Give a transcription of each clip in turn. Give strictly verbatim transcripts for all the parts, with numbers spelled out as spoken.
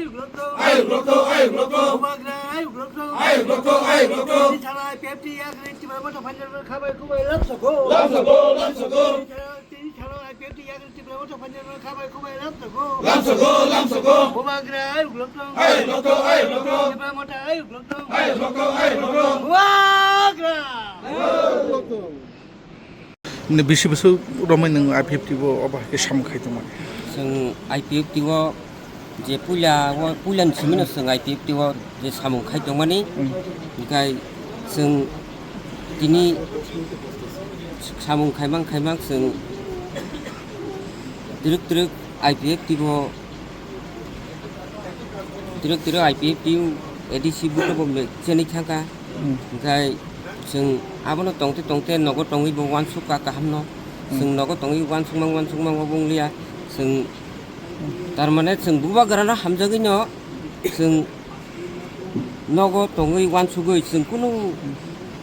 Ayuk lokto, ayuk lokto. Bubagra ayuk lokto. Ayuk lokto, ayuk lokto. Tini sana I P F T yakni Tipra Motha phanjak khabai kubai lamsoko. Lamsoko, lamsoko. Tini sana I P F T yakni Tipra Motha phanjak khabai kubai lamsoko. Lamsoko, lamsoko. Bubagra ayuk lokto. Ayuk lokto, ayuk lokto. Tipra Motha ayuk lokto. Ayuk lokto, ayuk lokto. Bubagra. Ayuk lokto. Nini bisi bwswk romwi nwng I P F T o obo hai khe samung khai tongmani? Chwng I P F T o je puila o, puilani simino chwng I P F T o je samung khai tongmani. Hmm. Hinkhe chwng tini samung khaimang khaimang chwng twrwk twrwk I P F T o, twrwk twrwk I P F T o A D C buto bo cheni thangkha. Hmm. Hinkhe chwng abono tongte tongte nogo tongwi bo uansuk ka kaham no. Hmm. Chwng nogo tongwi uansukmang uansukmang obo wng liya. Chwng tar mane chwng bubagrano hamjagwi no chwng nogo tongwi uansugwi chwng kunu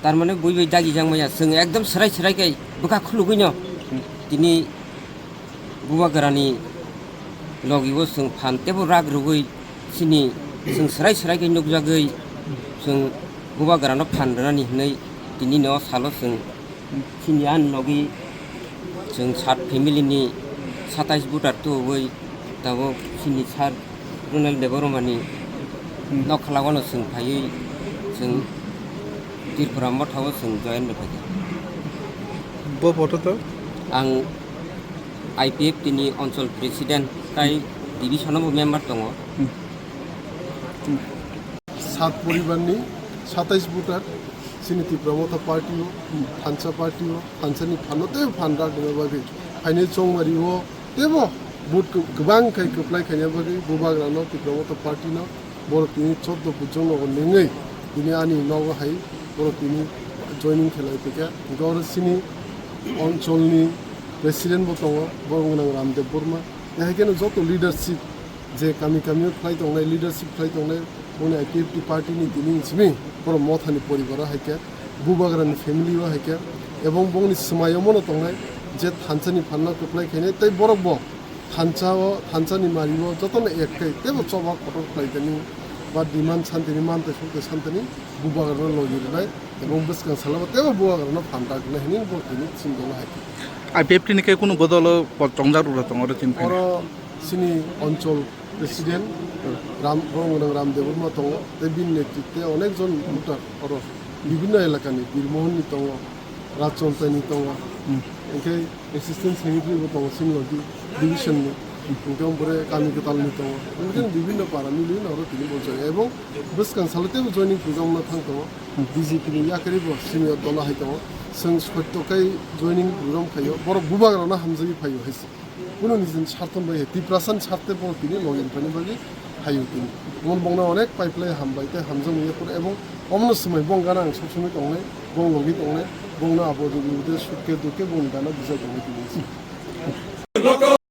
tar mane bui bai dagi jang maya. Chwng ekdom swrai swrai kai bwkha khulugwi no. Hmm. Tini bubagrani logi o chwng phan teibo rak rwgwi chini chwng swrai swrai khe nukjagwi chwng bubagrano phan rwnani hwnwi tini no salo chwng chini ani logi chwng sat family ni satais voter tubuwi tabuk chini sir Ronel Debbarma ni Hmm. nokhalao no chwng phaiwi chwng Tripura Motha o chwng join rwphaikha. Bo photo to? Ang I P F T ni Anchal President tai division o bo member tongo. Hmm. Hmm. Sat poribar ni satais voter chini Tipra Motha party o, thansa party o, thansa ni phan o tei phan rak rwna bagwi phainai chongmari o teibo vote kwbang khai kwplai khaina bagwi bubagrano Tipra Motha party no borok tini choddo bujong nogo nengwi tini ani nogo hai borok tini joining khelai tongkha. Hinkhe oro chini Anchal ni president bo tongo, borok wngkha Ramdev Burma. Tei hai kheno joto leadership je kami kami o khlai tongnai, leadership khlai tongnai, boni I P F T party ni tini simi borok Mothani poribaro hai khe, bubagrani family o hai khe, ebong bongni swmai omono tongnai je thansa ni phanno kwplai khainai tei borok bo thansa o, thansa ni mari o jotono ek khai teibo choba kotor khlai tani ba demand santini mantei songtoi santini bubagrano logi rwnai ebong bwskang salo bo teibo bubagrano phan rak rwnai hinwi bo tini chini dolo hai khe. I P F T ni khe kunu bodol o chongjak rwla tongo oro chini phaino. Oro chini Anchal President Ram, Borong Gwnang Ram Debbarma tongo, tei bini netritwe onek jon voter oro bibhinno elakani, Birmohon ni tongo, Rajchontai ni tongo, Hmm. hwnkhe Assistant Secretary bo tongo, Sinlogi Division ni, hwnkhe omo pore Kami Kwtal ni tongo, hwnkhe bibhinno para mili no oro tini bo join, ebong bwskang salo teibo joining program no thang tongo, Hmm. B J P ni yakarwi bo senior dolo hai tongo, chwng sotto kai joining program khaio, borok bubagra no hamjagwi phaio hai se. Kunu nijini sartho bai hai, Tiprasani sarthe bo tini logi rwphani bagwi haio tini. Omo bongno onek pipeline hambai tei hamjakmani yaphuru ebong omono swmai bong gana ang sob somoi tongnai, bong logi tongnai, bongno abo rwgwi de sukhe dukhe bongni gana bijak tongnai tini.